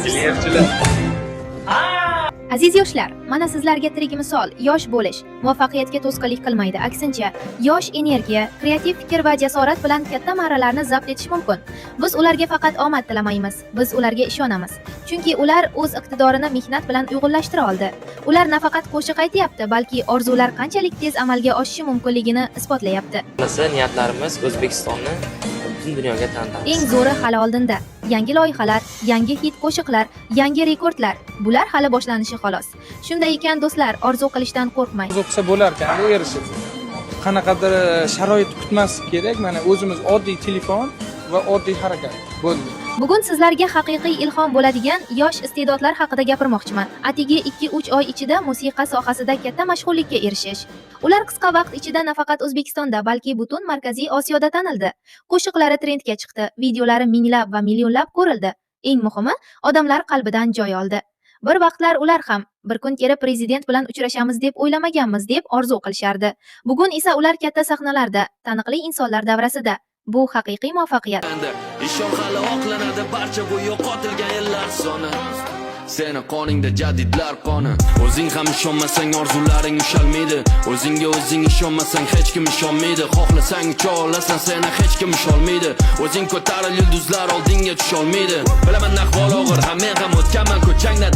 Kelyapchilar. Aziz yoshlar, mana sizlarga tirik misol. Yosh bo'lish muvaffaqiyatga to'sqinlik qilmaydi. Aksincha, yosh energiya, kreativ fikr va jasorat bilan katta marralarni zabt etish mumkin. Biz ularga faqat omad tilamaymiz, biz ularga ishonamiz. Chunki ular o'z iqtidorini mehnat bilan uyg'unlashtira oldi. Ular nafaqat qo'shiq aytyapti, balki orzular qanchalik tez amalga oshishi mumkinligini isbotlayapti. Xohlasa, niyatlarimiz O'zbekistonni butun dunyoga tanitamiz. Eng zo'ri hali oldinda. Yangi loyihalar, yangi hit qo'shiqlar, yangi rekordlar. Bular hali boshlanishi xolos. Shunday ekan, do'stlar, orzu qilishdan qo'rqmang. Orzu qilsa bo'larkan, erishib. Qanaqadir sharoit kutmaslik kerak. Mana o'zimiz oddiy telefon va oddiy harakat. Bo'ldi. Bugun sizlarga haqiqiy ilhom bo'ladigan yosh iste'dodlar haqida gapirmoqchiman. Atigi 2-3 oy ichida musiqa sohasida katta mashhurlikka erishish. Ular qisqa vaqt ichida nafaqat O'zbekistonda, balki butun Markaziy Osiyoda tanildi. Qo'shiqlari trendga chiqdi, videolari minglab va millionlab ko'rildi. Eng muhimi, odamlar qalbidan joy oldi. Bir vaqtlar ular ham bir kun kelib prezident bilan uchrashamiz deb o'ylamaganmiz deb orzu qilishardi. Bugun esa ular katta sahnalarda, taniqli insonlar davrasida. Bu haqiqiy muvaffaqiyat. Ishon, hali oqlanadi barcha bu yo'qotilgan yillar soni. Seni qoningda jadidlar qoni. O'zing ham ishonmasang, orzularing ushalmaydi. O'zingga o'zing ishonmasang, hech kim ishonmaydi. Xohlasang ucha olasan, seni hech kim usholmaydi. O'zing ko'taril, yulduzlar oldinga tusholmaydi. Bilaman, ahvol og'ir ham, men ham o'tganman ko'changdan.